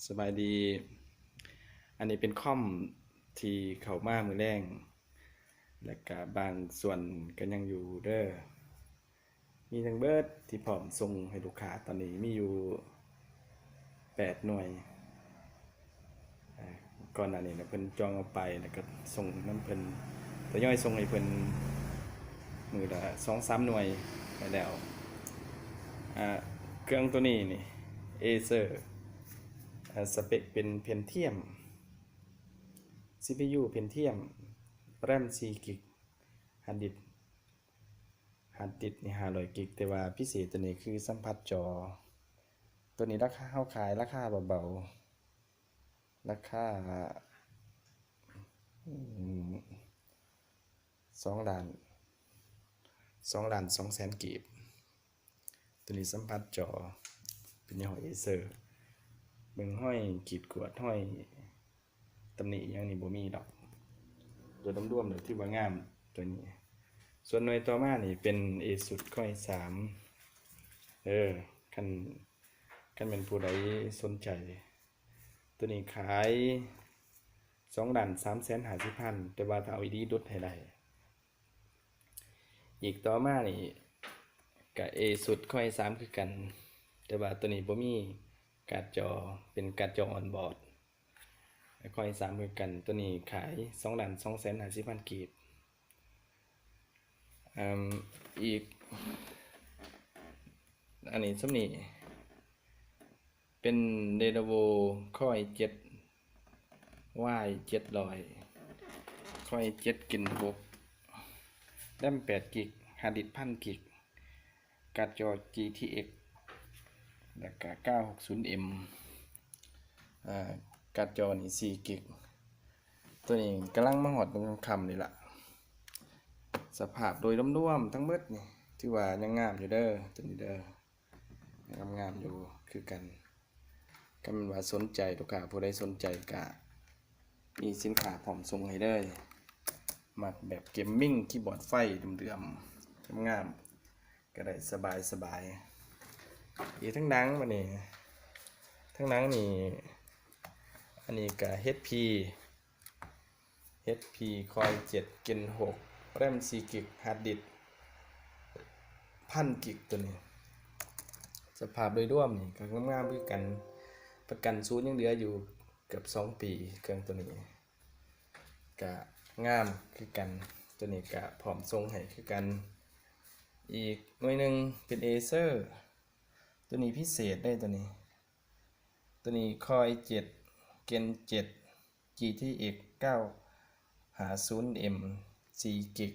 ສະບາຍດີ. ອັນນີ້ເປັນຄອມທີ່ເຂົ້າມາມື້ແລງ ແລະກະບາງສ່ວນກໍຍັງຢູ່ເດີ. ມີທັງເບິດທີ່ພ້ອມສົ່ງໃຫ້ລູກຄ້າ ຕອນນີ້ມີຢູ່ແປດໜ່ວຍ. ອາ ກ່ອນໜ້ານີ້ນະ ເພິ່ນຈອງເອົາໄປ ແລ້ວກໍສົ່ງນຳເພິ່ນ ທະຍອຍສົ່ງໃຫ້ເພິ່ນມື້ລະສອງສາມໜ່ວຍກໍແລ້ວ. ອາ ເຄື່ອງໂຕນີ້ນີ້ Acer ອາ ສະເປັກເປັນ Pentium, ຊີພີຢູ Pentium, RAM ສີ່ກິກ, ຮາດດິສ ຮາດດິສນີ້ຫ້າຮ້ອຍກິກ, ແຕ່ວ່າພິເສດໂຕນີ້ຄືສຳຜັດຈໍ. ໂຕນີ້ລາຄາເຮົາຂາຍລາຄາເບົາໆ ລາຄາ ອືມ ສອງລ້ານ ສອງລ້ານສອງແສນກີບ. ໂຕນີ້ສຳຜັດຈໍ ເປັນຍີ່ຫໍ້ Acer. ເບິ່ງຮອຍຂີດກວາດ ຮອຍຕຳໜິຫຍັງນີ້ບໍ່ມີດອກ. ໂດຍລວມໆແລ້ວຖືວ່າງາມໂຕນີ້. ສ່ວນໜ່ວຍຕໍ່ມານີ້ເປັນ Asus Core i ສາມ ເອີ ຄັນ ຄັນແມ່ນຜູ້ໃດສົນໃຈ ໂຕນີ້ຂາຍສອງລ້ານສາມແສນຫ້າສິບພັນ ແຕ່ວ່າຖ້າເອົາອີ່ດີຫຼຸດໃຫ້ໄດ້. ອີກຕໍ່ມານີ້ກະ Asus Core i ສາມຄືກັນ ແຕ່ວ່າໂຕນີ້ບໍ່ມີກາດຈໍ ເປັນກາດຈໍອອນບອດ Core i ສາມຄືກັນ. ໂຕນີ້ຂາຍສອງລ້ານສອງແສນຫ້າສິບພັນກີບ. ອາ ອີກ ອັນນີ້ສ່ຳນີ້ ເປັນ Lenovo Core i ເຈັດ Y ເຈັດຮ້ອຍ Core i ເຈັດ Gen ຫົກ RAM ແປດກິກ ຮາດດິສພັນກິກ ກາດຈໍ GTX ແລ້ວກະ ເກົ້າຫົກສູນເອັມ ອາ ກາດຈໍນີ້ສີ່ກິກ. ໂຕນີ້ກຳລັງມາຮອດມື້ຄ່ຳນີ້ລະ. ສະພາບໂດຍລວມໆທັງເບິດນີ້ ຖືວ່າຍັງງາມຢູ່ເດີ ໂຕນີ້ເດີ ງາມໆຢູ່ຄືກັນ. ຄັນແມ່ນວ່າສົນໃຈ ລູກຄ້າຜູ້ໃດສົນໃຈກະມີສິນຄ້າພ້ອມສົ່ງໃຫ້ເລີຍ. ມັກແບບເກມມິງ ຄີບອດໄຟເດີມໆ ງາມໆ ກໍໄດ້ສະບາຍໆ. ອີກທາງຫຼັງບັດນີ້ ທາງຫຼັງນີ້ ອັນນີ້ກະ HP HP Core i ເຈັດ Gen ຫົກ RAM ສີ່ກິກ ຮາດດິສພັນກິກ. ໂຕນີ້ສະພາບໂດຍລວມນີ້ກໍງາມໆຄືກັນ ປະກັນສູນຍັງເຫຼືອຢູ່ເກືອບສອງປີ. ເຄື່ອງໂຕນີ້ກະງາມຄືກັນ ໂຕນີ້ກະພ້ອມສົ່ງໃຫ້ຄືກັນ. ອີກໜ່ວຍໜຶ່ງເປັນ Acer ໂຕນີ້ພິເສດເດ້ ໂຕນີ້ ໂຕນີ້ Core i ເຈັດ Gen ເຈັດ GTX ເກົ້າຫ້າສູນເອັມ ສີ່ກິກ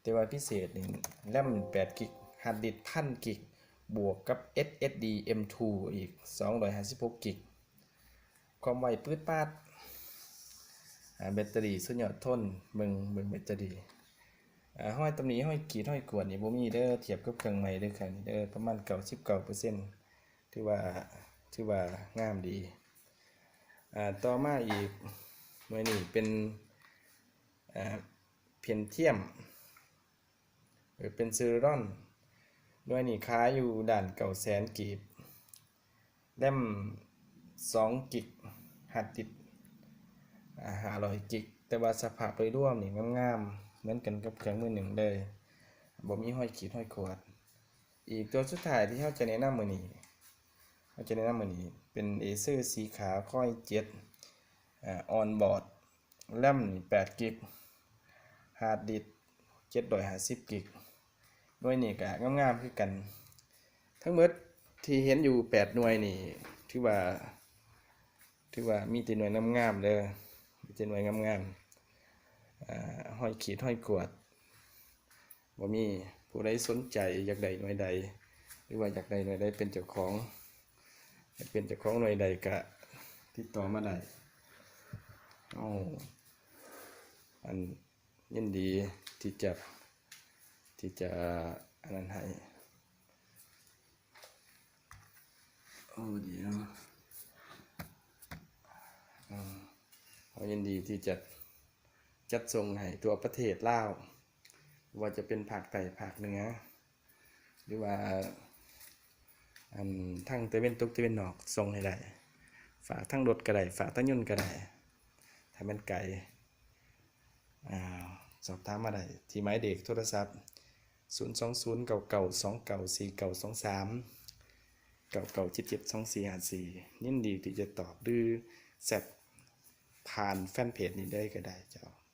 ແຕ່ວ່າພິເສດນີ້ RAM ແປດກິກ ຮາດດິສພັນກິກ ບວກກັບ SSD M two ອີກສອງຮ້ອຍຫ້າສິບຫົກກິກ. ຄວາມໄວປືດປາດ ອາ ແບັດເຕີຣີສຸດຍອດທົນ. ເບິ່ງ ເບິ່ງແບັດເຕີຣີ ອາ ຮອຍຕຳໜິ ຮອຍຂີດ ຮອຍກວດນີ້ບໍ່ມີເດີ ທຽບກັບເຄື່ອງໃໝ່ເດີ ເຄື່ອງນີ້ເດີ ປະມານເກົ້າສິບເກົ້າເປີເຊັນ ຖືວ່າ ຖືວ່າງາມດີ. ອາ ຕໍ່ມາອີກໜ່ວຍນີ້ເປັນ ອາ Pentium ເອີ ເປັນ Celeron ໜ່ວຍນີ້ຂາຍຢູ່ດ້ານເກົ້າແສນກີບ RAM ສອງກິກ ຮາດດິສ ອາ ຫ້າຮ້ອຍກິກ ແຕ່ວ່າສະພາບໂດຍລວມນີ້ງາມໆ ເໝືອນກັນກັບເຄື່ອງມືໜຶ່ງເລີຍ ບໍ່ມີຮອຍຂີດຮອຍຂວດ. ອີກຕົວສຸດທ້າຍທີ່ເຮົາຈະແນະນຳມື້ນີ້ ເຮົາຈະແນະນຳມື້ນີ້ເປັນ Acer ສີຂາວ Core i ເຈັດ ອາ on board RAM ນີ້ແປດກິກ ຮາດດິສເຈັດຮ້ອຍຫ້າສິບກິກ. ໜ່ວຍນີ້ກະງາມໆຄືກັນ. ທັງໝົດທີ່ເຫັນຢູ່ແປດໜ່ວຍນີ້ ຖືວ່າ ຖືວ່າມີແຕ່ໜ່ວຍງາມໆເດີ ມີແຕ່ໜ່ວຍງາມໆ ອາ ຮອຍຂີດຮອຍຂວດບໍ່ມີ. ຜູ້ໃດສົນໃຈຢາກໄດ້ໜ່ວຍໃດ ຫຼືວ່າຢາກໄດ້ໜ່ວຍໃດເປັນເຈົ້າຂອງ ຢາກເປັນເຈົ້າຂອງໜ່ວຍໃດກະຕິດຕໍ່ມາໄດ້. ເຮົາ ອັນ ຍິນດີທີ່ຈະ ທີ່ຈະອັນນັ້ນໃຫ້. ໂອ້ ດຽວ ເຮົາຍິນດີທີ່ຈະຈັດສົ່ງໃຫ້ທົ່ວປະເທດລາວ ບໍ່ວ່າຈະເປັນພາກໃຕ້ ພາກເໜືອ ຫຼືວ່າ ອັນ ທາງຕາເວັນຕົກຕາເວັນອອກ ສົ່ງໃຫ້ໄດ້. ຝາກທາງລົດກໍໄດ້ ຝາກທາງຍົນກໍໄດ້ ຖ້າແມ່ນໄກ ອ່າ ສອບຖາມມາໄດ້ທີ່ໝາຍເລກໂທລະສັບ ສູນສອງສູນ ເກົ້າເກົ້າສອງເກົ້າ ສີ່ເກົ້າສອງສາມ ເກົ້າເກົ້າເຈັດເຈັດ ສອງສີ່ຫ້າສີ່ ຍິນດີທີ່ຈະຕອບ ຫຼື ແຊັດຜ່ານແຟນເພຈນີ້ເລີຍກໍໄດ້ເຈົ້າ.